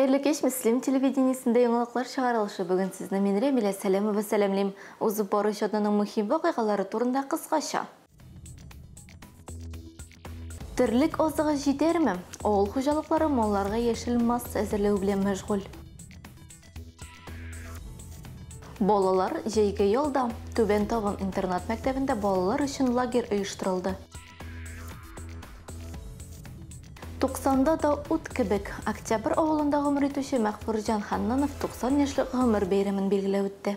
Хәерле кич, Мөслим телевидениесендә яңалыклар чыгарылышы. Бүген сезне мин, Рәмилә Сәләмова, сәламлим. Узып баручы атнаның мөһим вакыйгалары турында кыскача. Терлек азыгы җитәрме? Авыл хуҗалыклары малларга яшел масса әзерләү белән мәшгуль. Балалар җәйге ялда. Түбән Табын интернат мәктәбендә балалар өчен лагерь оештырылды. Туксанда да ут кебек. Октябрь авылында гомер итүче Мәгъфурҗан Ханнанов 90 яшьлек гомер бәйрәмен билгеләп үтте.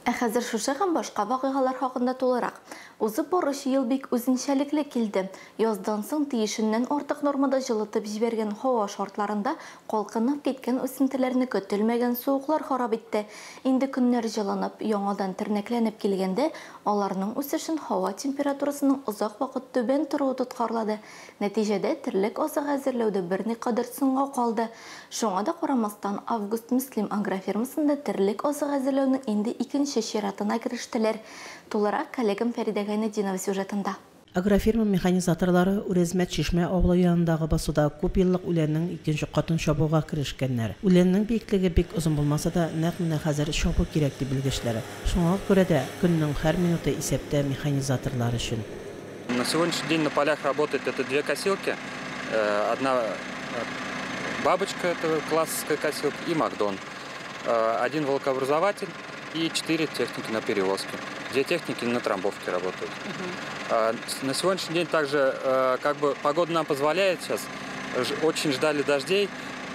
Ә хәзер шушы һәм башка вакыйгалар хакында тулырак. Узып баручы ел бик үзенчәлекле килде. Яздан соң тиешеннән артык нормада җылытып җибәргән һава шартларында калкынып киткән үсентеләрне көтелмәгән суыклар харап итте. Инде көннәр җылынып, яңадан тернәкләнеп килгәндә, аларның үсешен һава температурасының озак вакыт түбән торуы тоткарлады. Нәтиҗәдә, терлек азыгы әзерләү дә берникадәр соңга калды. Шуңа да карамастан, Август-Мөслим агрофирмасында терлек азыгы әзерләүнең инде икенче чиратына керештеләр. Тулырак коллегам Фәридә Гайнетдинова сюжетында. Агрофирма механизаторлары Үрәзмәт Чишмә авылы янындагы басуда күпьеллык үләннең икенче катын чабуга керешкәннәр. Үләннең биеклеге бик озын булмаса да, нәкъ менә хәзер чабу кирәк, ди белгечләр. Шуңа күрә дә көннең һәр минуты исәптә механизаторлар өчен. На сегодняшний день на полях работает это две косилки. Одна бабочка, это классовская косилка, и Макдон. Один волокообразователь и 4 техники на перевозке. 2 техники на трамбовке работают. На сегодняшний день также, как бы погода нам позволяет сейчас, очень ждали дождей,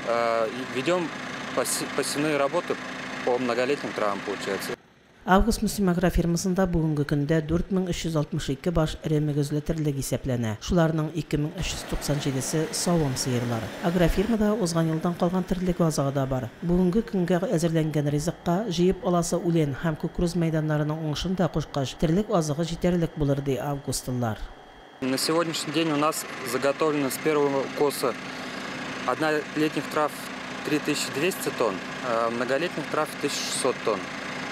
и ведем посевные работы по многолетним травам, получается. Август Мөслим агрофирмасында бүгенге көндә 4362 баш эре мөгезле терлек исәпләнә. Шуларның 2397-се савым сыерлары. Агрофирмада узган елдан калган терлек азыгы да бар. Бүгенге көнгә әзерләнгән ризыкка җыеп аласы үлән һәм кукуруз мәйданнарының уңышын да кушкач, терлек азыгы җитәрлек булыр, ди августлылар. На сегодняшний день у нас заготовлено с первого укоса однолетних трав 3200 тонн, многолетних трав 1600 тонн.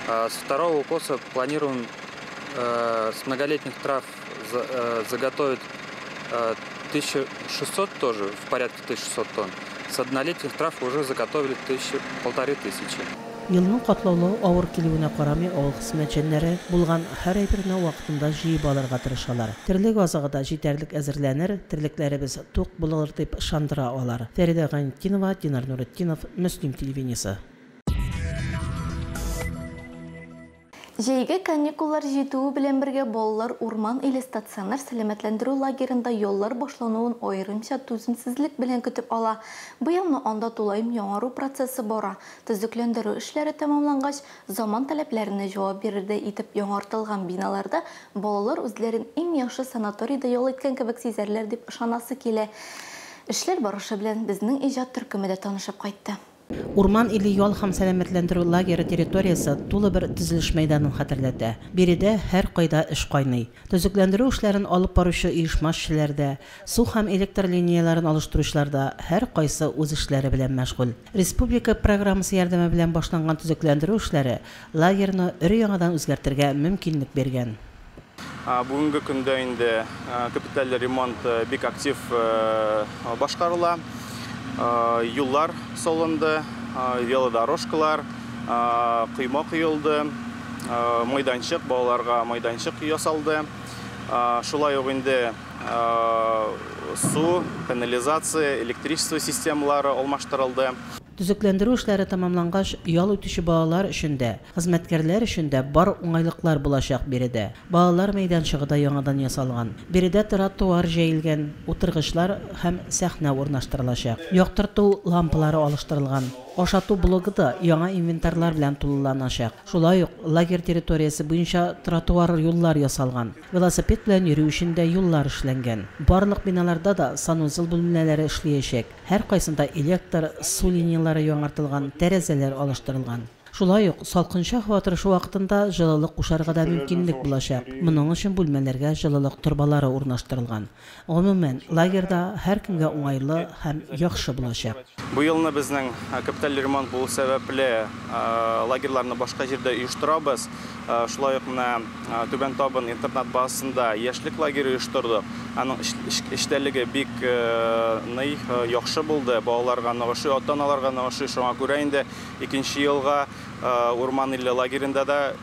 С второго укоса планируем с многолетних трав заготовить 1600 тоже, в порядке 1600 тонн. С однолетних трав уже заготовили 1500. Елның катлаулы авыр килүенә карамый авыл хезмәтчәннәре булган һәр әйберне вакытында җыеп алырга тырышалар. Терлек азыгы да җитәрлек әзерләнер, терлекләребез тук булыр дип ышандыра алар. Фәридә Гайнетдинова, Динар Нуретдинов, Мөслим телевидениесе. Җәйге каникуллар җитүе белән бергә балалар урман иле стационар сәламәтләндерү лагерында яллар башлануын аерымча түземсезлек белән көтеп ала. Быелны анда тулаем яңару процессы бара. Төзекләндерү эшләре тәмамлангач, заман таләпләренә җавап бирердәй итеп яңартылган биналарда балалар үзләрен иң яхшы санаторийда ял иткән кебек сизәрләр дип ышанасы килә. Эшләр барышы белән безнең иҗат төркеме дә танышып кайтты. Урман иле ял һәм сәламәтләндерү лагеры территориясе тулы бер төзелеш мәйданын хәтерләтә. Биредә һәр кайда эш кайный. Төзекләндерү эшләрен алып баручы оешма эшчеләр дә, су һәм электр линияләрен алыштыручылар да һәр кайсы үз эшләре белән мәшгуль. Республика программасы ярдәме белән башланган төзекләндерү эшләре лагерьны өр-яңадан үзгәртергә мөмкинлек биргән. Бүгенге көндә инде капиталь ремонт бик актив башкарыла. Юллар салынды, велодорожкалар, койма коелды, майданчык, балаларга майданчык ясалды. Шулай ук инде су, канализация, электричество системалары алмаштырылды. Төзекләндерү эшләре тәмамлангач, ял итүче балалар өчен дә, хезмәткәрләр өчен дә бар уңайлыклар булачак биредә. Балалар мәйданчыгы да яңадан ясалган. Биредә тротуар җәелгән, утыргычлар һәм сәхнә урнаштырылачак. Яктырту лампалары алыштырылган. Ашату блогы да яңа инвентарьлар белән тулыланачак. Шулай ук лагерь территориясе буенча тротуар юллар ясалган. Велосипед белән йөрү өчен дә юллар эшләнгән. Барлык биналарда да санузел бүлмәләре эшләячәк. Һәр кайсында электр, су линияләре яңартылган, тәрәзәләр алыштырылган. Шулай ук салкынча һава торышы вакытында җылылык кушарга да мөмкинлек булачак. Моның өчен бүлмәләргә җылылык торбалары урнаштырылган. Гомумән, лагерьда һәркемгә уңайлы һәм яхшы булачак. Бу елны безнең капиталь ремонт булу сәбәпле лагерьларны башка җирдә оештырабыз. Шулай ук менә Түбән Табын интернат базасында яшьлек лагере оештырдык. Аның эчтәлеге бик нык, яхшы булды. Балаларга нык ошый, ата-аналарга нык ошый. Шуңа күрә инде икенче елга Урман иле лагеренда да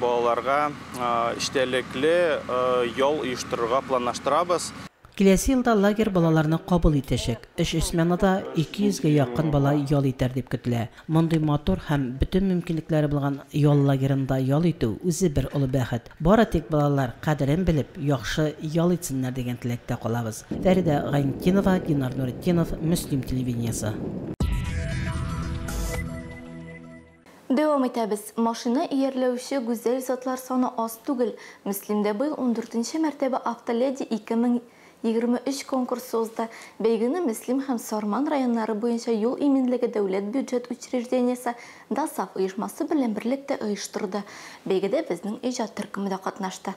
балаларга эчтәлекле ял оештырырга планлаштырабыз. Киләсе елда лагерь балаларны кабул итәчәк. Өч сменада 200 гә якын бала ял итәр дип көтелә. Мондый матур һәм бөтен мөмкинлекләре булган ял лагерында ял итү үзе бер олы бәхет. Бары тик балалар кадерен белеп, яхшы ял итсеннәр дигән теләктә калабыз. Фәридә Гайнетдинова, Динар Нуретдинов, Мөслим телевидениесе. Дәвам итәбез. Машина иярләүче гүзәл затлар саны аз түгел. Мөслимдә быел 14 мәртәбә Автоледи 2023 конкурсы узды. Бәйгене Мөслим һәм Сарман районнары буенча юл иминлеге дәүләт бюджет учреждениесе ДОСААФ оешмасы белән берлектә оештырды. Бәйгедә безнең иҗат төркеме дә катнашты.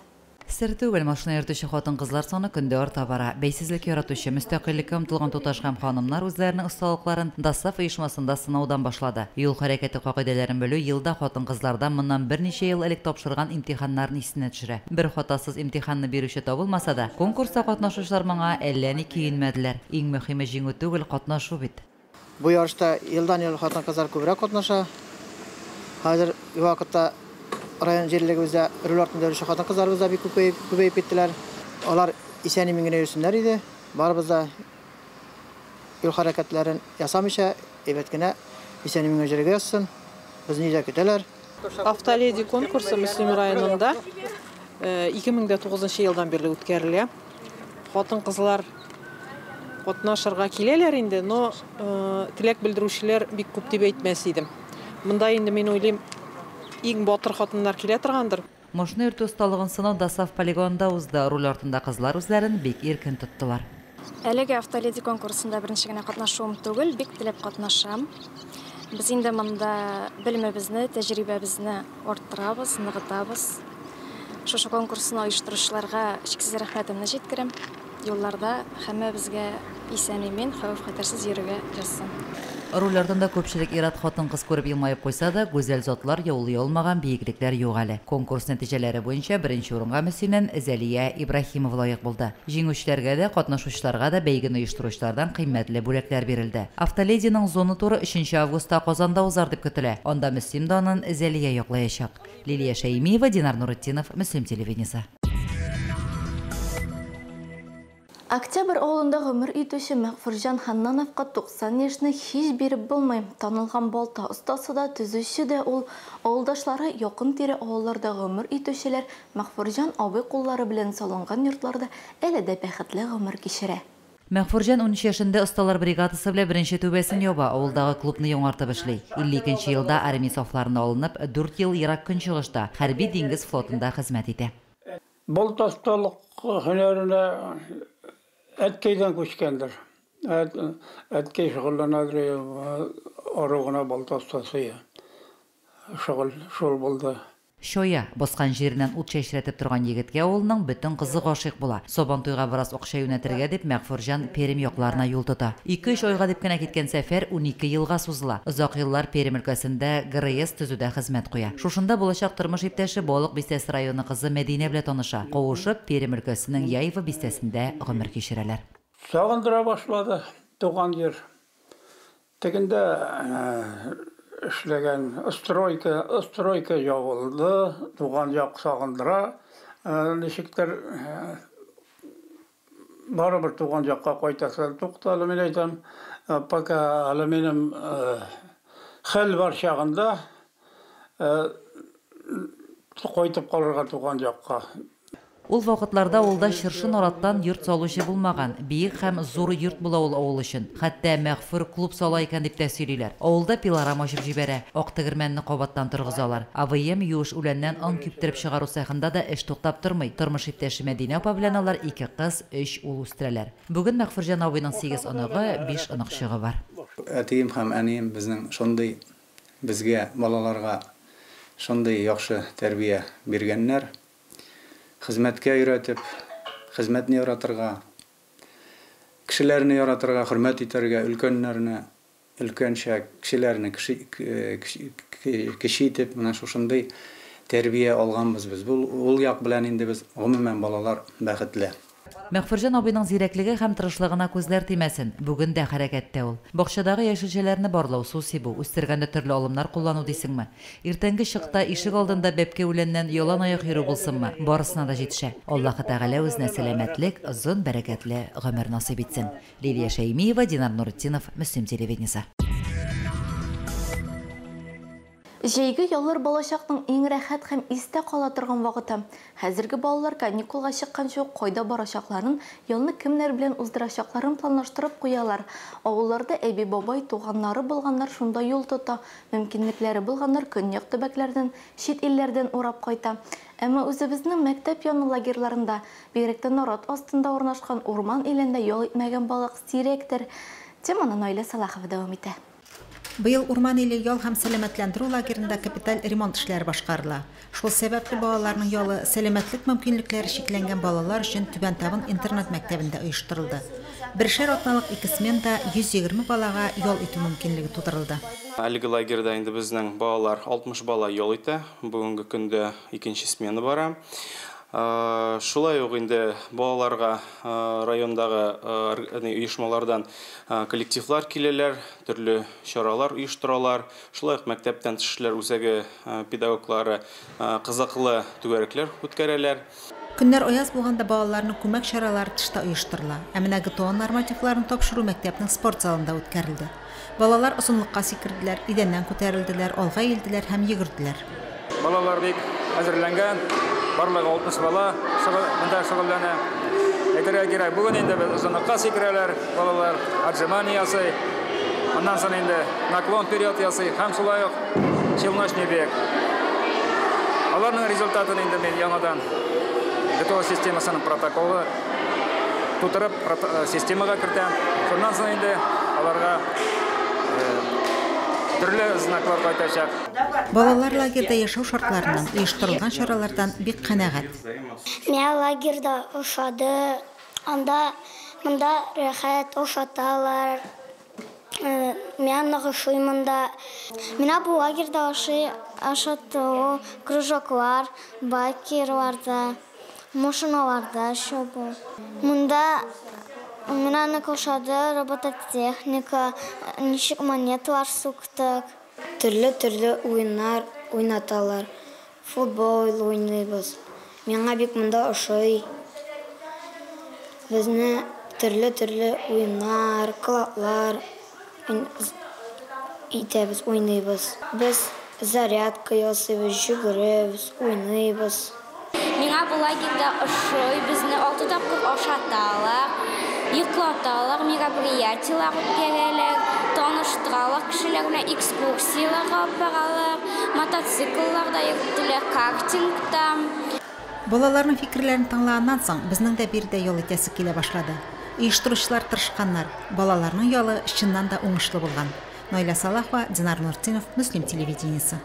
Сер түгел, машина йөртүче хатын-кызлар саны көндә арта бара. Бәйсезлек яратучы, мөстәкыйльлеккә омтылган туташ һәм ханымнар үзләренең осталыкларын ДОСААФ оешмасында сынаудан башлады. Юл хәрәкәте кагыйдәләрен белү елда хатын-кызларда моннан берничә ел элек тапшырган имтиханнарын исенә төшерә. Бер хатасыз имтиханны бирүче табылмаса да, конкурста катнашучылар моңа әллә ни көенмәделәр. Иң мөһиме җиңү түгел, катнашу бит. Бу ярышта елдан-ел хатын-кызлар күбрәк катнаша. Хәзер вакытта район җирлегебездә руль артында йөрүче хатын-кызларыбыз да бик күбәеп киттеләр. Алар исән-имин генә йөрсеннәр иде. Барыбыз да юл хәрәкәтләрен ясамыйча, әйбәт кенә исән-имин генә йөрергә язсын. Безне өйдә көтәләр. Автоледи конкурсы Мөслим районында 2009 елдан бирле үткәрелә. Хатын-кызлар катнашырга киләләр инде, но теләк белдерүчеләр бик күп дип әйтмәс идем. Монда инде мин уйлыйм, иң батыр хатыннар килә торгандыр. Машина йөртү осталыгын сынау ДОСААФ полигонында узды. Руль артында кызлар үзләрен бик иркен тоттылар. Әлеге Автоледи конкурсында беренче генә катнашуым түгел, бик теләп катнашам. Без инде монда белемебезне, тәҗрибәбезне арттырабыз, ныгытабыз. Шушы конкурсны оештыручыларга чиксез рәхмәтемне җиткерәм. Юлларда һәммәбезгә исән-имин, хәвеф-хәтәрсез йөрергә язсын. Руль артында күпчелек ир-ат хатын-кыз күреп елмаеп куйса да, гүзәл затлар яулый алмаган биеклекләр юк әле. Конкурс нәтиҗәләре буенча беренче урынга Мөслимнән Зәлия Ибраһимова лаек булды. Җиңүчеләргә дә, катнашучыларга да бәйгене оештыручылардан кыйммәтле бүләкләр бирелде. Автолединың зона туры 3 августта Казанда узар дип көтелә. Анда Мөслим данын Зәлия яклаячак. Лилия Шәймиева, Динар Нуретдинов, Мөслим телевидениесе. Октябрь авылында гомер итүче Мәгъфурҗан Ханнановка 90 яшьне һич биреп булмый. Танылган балта остасы да, төзүче дә ул. Авылдашлары якын тирә авылларда гомер итүчеләр Мәгъфурҗан абый куллары белән салынган йортларда әле дә бәхетле гомер кичерә. Мәгъфурҗан 13 яшендә осталар бригадасы белән беренче түбәсен яба, авылдагы клубны яңартып эшли. 52 елда армия сафларына алынып, 4 ел Ерак Көнчыгышта хәрби диңгез флотында хезмәт итә. Балта осталык һөнәренә әткәйдән күчкәндер. Әткәй шөгыльләнәдер, ару гына балта остасы. Шөгыль шул булды. Чоя, баскан җиреннән ут чәчрәтеп торган егеткә авылның бөтен кызы гашыйк була. Сабантуйга бераз акча юнәтергә дип Мәгъфурҗан Пермь якларына юл тота. 2-3 айга дип кенә киткән сәфәр 12 елга сузыла. Озак еллар Пермь өлкәсендә ГРС төзүдә хезмәт куя. Шушында булачак тормыш иптәше Балык бистәсе районы кызы Мәдинә белән таныша. Кавышып Пермь өлкәсенең Яево бистәсендә гомер кичерәләр. Сагындыра башлады туган җир. Тегендә эшләгән стройка ябылды, туган як сагындыра. Ничектер барыбер туган якка кайтасы. Туктале, мин әйтәм, пока әле минем хәл бар чагында кайтып калырга туган якка. Ул вакытларда авылда чыршы нараттан йорт салучы булмаган. Биек һәм зур йорт була ул авыл өчен. Хәтта Мәгъфур клуб сала икән дип тә сөйлиләр. Авылда пилорама ачып җибәрә. Ак тегермәнне кабаттан торгызалар. АВМ юеш үләннән он киптереп чыгару цехында да эш туктап тормый. Тормыш иптәше Мәдинә апа белән алар 2 кыз, 3 ул үстерәләр. Бүген Мәгъфурҗан абыйның 8 оныгы, 5 оныкчыгы бар. Әтием һәм әнием безнең шундый, безгә, балаларга шундый яхшы тәрбия биргәннәр. Хезмәткә өйрәтеп, хезмәтне яратырга, кешеләрне яратырга, хөрмәт итәргә, өлкәннәрне, өлкәнчә, кешеләрне кеше итеп, менә шушындый тәрбия алганбыз без. Ул як белән инде без гомумән балалар бәхетле. Мәгъфүрҗан абыйның зирәклеге һәм тырышлыгына күзләр тимәсен, бүген дә хәрәкәттә ул. Бакчадагы яшелчәләрне барлау, су сибү, үстергәндә төрле алымнар куллану дисеңме? Иртәнге чыкта ишек алдында бәбкә үләннән ялан аяк йөрү булсынмы, барысына да җитешә. Аллаһы Тәгалә үзенә сәламәтлек, озын бәрәкәтле гомер насыйп итсен. Лилия Шәймиева, Динар Нуретдинов, Мөслим телевидениесе. Җәйге яллар балачакның иң рәхәт һәм истә кала торган вакыты. Хәзерге балалар каникулга чыкканчы ук кайда барачакларын, ялны кемнәр белән уздырачакларын планлаштырып куялар. Авылларда әби-бабай, туганнары булганнар шунда юл тота, мөмкинлекләре булганнар көньяк төбәкләрдән, чит илләрдән урап кайта. Әмма үзебезнең мәктәп яны лагерьларында, бигрәк тә нарат астында урнашкан урман илендә ял итмәгән балык сирәктер. Теманы Наилә Сәлахова дәвам итә. Быел Урман иле ял һәм сәламәтләндерү лагеренда капиталь ремонт эшләре башкарыла. Шул сәбәпле балаларның ялы сәламәтлек мөмкинлекләре чикләнгән балалар өчен Түбән Табын интернат-мәктәбендә оештырылды. Бершәр атналык ике сменада 120 балага ял итү мөмкинлеге тудырылды. Әлеге лагерьда инде безнең балалар 60 бала ял итә. Бүгенге көндә икенче смена бара. Шулай ук инде балаларга райондагы оешмалардан коллективлар киләләр, төрле чаралар оештыралар. Шулай ук мәктәптән тыш эшләр үзәге педагоглары кызыклы түгәрәкләр үткәрәләр. Көннәр аяз булганда балаларның күмәк чаралары тышта оештырыла. Ә менә ГТО нормативларын тапшыру мәктәпнең спорт залында үткәрелде. Балалар озынлыкка сикерделәр, идәннән күтәрелделәр, алга иелделәр һәм йөгерделәр. Балалар бик әзерләнгән, барлыгы 60 бала монда шөгыльләнә. Әйтергә кирәк, бүген инде без озынлыкка сикерәләр, балалар отжимание ясый, аннан соң инде наклон вперед ясый һәм шулай ук челночный бег. Аларның результатын инде мин яңадан ГТО системасының протоколы тутырып системага кертәм. Шуннан соң инде аларга төрле знаклар кайтачак. Балалар лагерьда яшәү шартларыннан, оештырылган чаралардан бик канәгать. Миңа лагерьда ошады. Анда монда рәхәт, ошаталар. Миңа нык ошый монда. Миңа бу лагерьда ошый ашату, кружоклар, байкерларда, машиналарда чабу. Монда миңа нык ошады робототехника, ничек монеталар суктык. Төрле-төрле уеннар уйнаталар. Футбол уйныйбыз. Миңа бик монда ошый. Безне төрле-төрле уеннар, клаблар итәбез, уйныйбыз. Без зарядка ясыйбыз, йөгерәбез, уйныйбыз. Миңа бу лагерьда ошый, безне 6 тапкыр ашаталар, йоклаталар, мероприятиелар үткәрәләр, таныштыралар кешеләр белән, экскурсияләргә алып баралар, мотоциклларда йөрттеләр, картингта. Балаларның фикерләрен тыңлаганнан соң, безнең дә биредә ял итәсе килә башлады. Оештыручылар тырышканнар, балаларның ялы чыннан да уңышлы булган. Наилә Салахова, Динар Нуртдинов, Мөслим телевидениесе.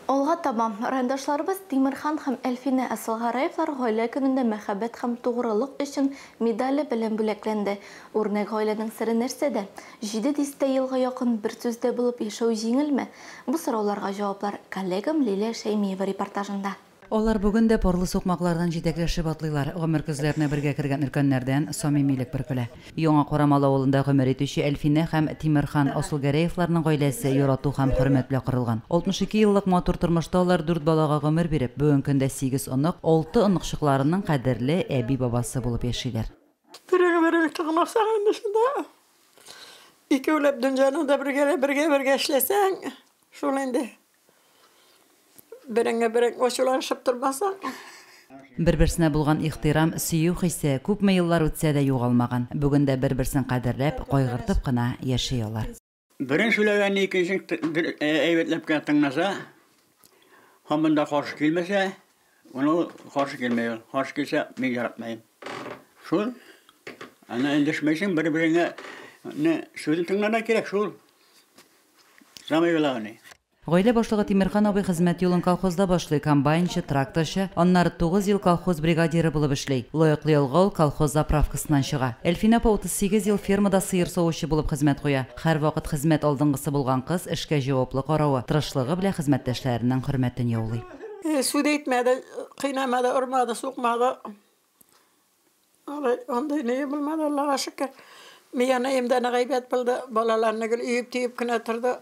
Алга таба райондашларыбыз Тимерхан һәм Әлфинә Асылгараевлар гаилә көнендә мәхәббәт һәм тугрылык өчен медале белән бүләкләнде. Үрнәк гаиләнең сере нәрсәдә? 7 дистә елга якын бер сүздә булып яшәү җиңелме? Бу сорауларга җаваплар коллегам Лилия Шәймиева репортажында. Алар бүген дә парлы сукмаклардан җитәкләшеп атлыйлар. Гомер көзләренә бергә кергән өлкәннәрдән самимилек бөркелә. Яңа Карамалы авылында гомер итүче Әлфинә һәм Тимерхан Асылгәрәевларның гаиләсе ярату һәм хөрмәт белән корылган. 62 еллык матур тормышта алар 4 балага гомер биреп, бүген көндә 8 онык, 6 оныкчыкларының кадерле әби-бабасы булып яшиләр. Бер-бер тыңласаң инде шунда. Икәүләп дөньяны да бергә-бергә эшләсәң, шул инде. Береңә берең ачуланышып тормасаң. Бер-берсенә булган ихтирам, сөю хисе күпме еллар үтсә дә югалмаган. Бүген дә бер-берсен кадерләп, кайгыртып кына яши алар. Берен сөйләгәнне икенчесен әйбәтләп кенә тыңласа, һаман да каршы килмәсә, аны каршы килмәй ул. Каршы килсә, мин яратмыйм. Шул. Аны эндәшмәйсең, бер-береңә сүзен тыңларга кирәк шул. Самый главный. Гаилә башлыгы Тимерхан абый хезмәт юлын колхозда башлый, комбайнчы, тракторчы, аннары 9 ел колхоз бригадиры булып эшли. Лаеклы ялга ул колхоз заправкасыннан чыга. Әлфинә апа 38 ел фермада сыер савучы булып хезмәт куя. Һәрвакыт хезмәт алдынгысы булган кыз эшкә җаваплы каравы, тырышлыгы белән хезмәттәшләренең хөрмәтен яулый. Сүз әйтмәде, кыйнамады, ормады, сукмады. Алай андый ни булмады, Аллага шөкер. Мин әниемдә гайбәт булды, балаларны гел өеп-төеп кенә торды.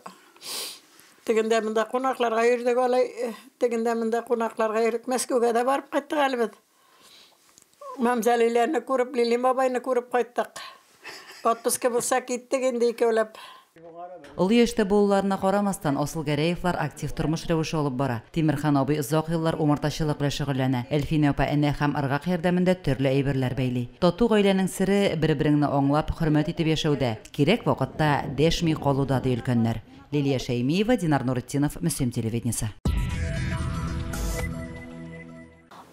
Тегендә монда кунакларга йөрдек алай, тегендә монда кунакларга йөрдек. Мәскәүгә дә барып кайттык әле без. Мамзалиләрне күреп, Лилим бабайны күреп кайттык. Отпуска булса киттек инде икәүләп. Олы яшьтә булуларына карамастан, Асылгәрәевлар актив тормыш рәвеше алып бара. Тимерхан абый озак еллар умартачылык белән шөгыльләнә. Әлфинә апа энә һәм ыргак ярдәмендә төрле әйберләр бәйли. Тату гаиләнең сере бер-береңне аңлап, хөрмәт итеп яшәүдә, кирәк вакытта дәшми калуда, ди өлкәннәр. Лилия Шәймиева, Динар Нуретдинов, Мөслим телевидениесе.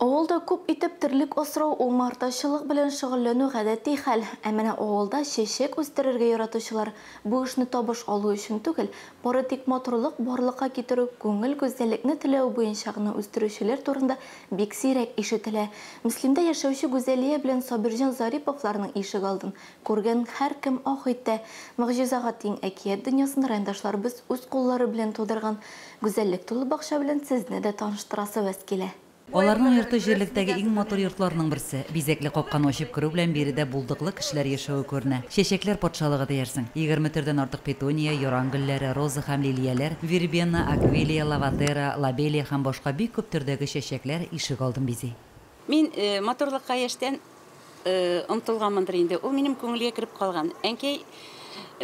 Авылда күп итеп терлек асрау, умартачылык белән шөгыльләнү гадәти хәл. Ә менә авылда чәчәк үстерергә яратучылар бу эшне табыш алу өчен түгел, бары тик матурлык барлыкка китерү, күңел гүзәллекне теләү буенча гына үстерүчеләр турында бик сирәк ишетелә. Мөслимдә яшәүче Гүзәлия белән Сабирҗан Зариповларның ишек алдын күргән һәркем ах итә. Могҗизага тиң әкият дөньясын райондашларыбыз үз куллары белән тудырган гүзәллек тулы бакча белән сезне дә таныштырасыбыз килә. Аларның йорты җирлектәге иң матур йортларның берсе. Бизәкле капканы ачып керү белән биредә булдыклы кешеләр яшәве күренә. Чәчәкләр патшалыгы диярсең. 20 төрдән артык петуния, яран гөлләре, роза һәм лилияләр, вербена, аквилия, лаватера, лобелия һәм башка бик күп төрдәге чәчәкләр ишек алдын бизи. Мин матурлыкка яшьтән омтылганмындыр инде. Ул минем күңелгә кереп калган. Әнкәй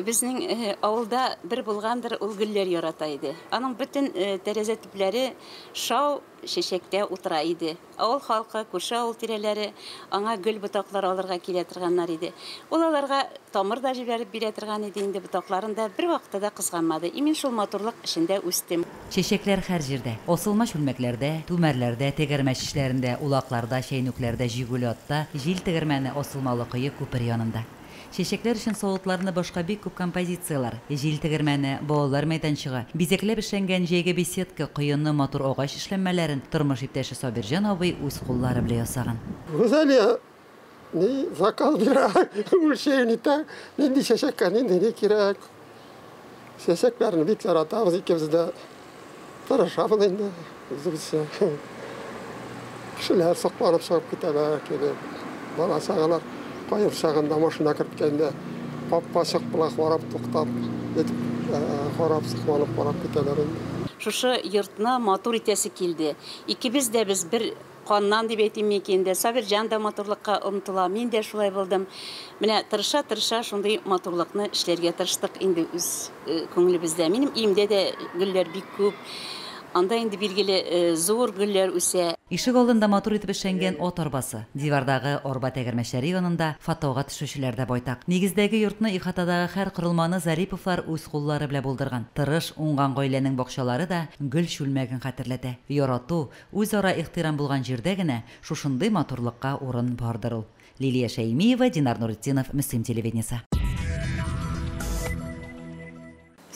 безнең авылда бер булгандыр, ул гөлләр ярата иде. Аның бөтен тәрәзә төпләре шау чәчәктә утыра иде. Авыл халкы, күрше авыл тирәләре аңа гөл ботаклары алырга килә торганнар иде. Ул аларга тамыр да җибәреп бирә торган иде инде, ботакларын да бер вакытта да кызганмады. И мин шул матурлык эчендә үстем. Чәчәкләр һәр җирдә. Асылма чүлмәкләрдә, түмәрләрдә, тегермәч эчләрендә, улакларда, чәйнүкләрдә, җигүле атта, җил тегермәне, асылмалы кое, күпер янында. Чәчәкләр өчен савытларны башка бик күп композицияләр, җил тегермәне, балалар мәйданчыгы, бизәкләп эшләнгән җәйге беседка, коены, матур агач эшләнмәләрен тормыш иптәше Сабирҗан абый үз куллары белән ясаган. Гүзәлия ни заказ бирә, үлчәү итә, нинди чәчәккә нинди ни кирәк. Чәчәкләрне бик яратабыз икебез дә. Тырышабыз инде үзебезчә. Кешеләр сокланып чыгып китәләр, килеп. Бала чагалар кайыр чагында машина керткәндә капка-чык белән карап туктап, итеп карап, сокланып карап китәләр инде. Шушы йортны матур итәсе килде. Икебез дә без бер каннан дип әйтим микән дә, Сабирҗан да матурлыкка омтыла, мин дә шулай булдым. Менә тырыша-тырыша шундый матурлыкны эшләргә тырыштык инде үз күңелебездә. Минем өемдә дә гөлләр бик күп. Анда инде билгеле зур гөлләр үсә. Ишек алдында матур итеп эшләнгән ат арбасы. Дивардагы арба тәгәрмәчләре янында фотога төшүчеләр дә байтак. Нигездәге йортны, ихатадагы һәр корылманы Зариповлар үз куллары белән булдырган. Тырыш, уңган гаиләнең бакчалары да гөл чүлмәген хәтерләтә. Ярату, үзара ихтирам булган җирдә генә шушындый матурлыкка урын бардыр ул. Лилия Шәймиева, Динар Нуретдинов, Мөслим телевидениесе.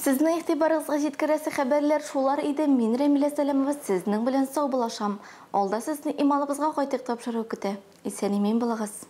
Сезнең игътибарыгызга җиткерәсе хәбәрләр шулар иде. Мин Рәмилә Сәләмова сезнең белән саубуллашам. Алда сезне иманыбызга кайтык тапшыру көтә. Исән-имин булыгыз.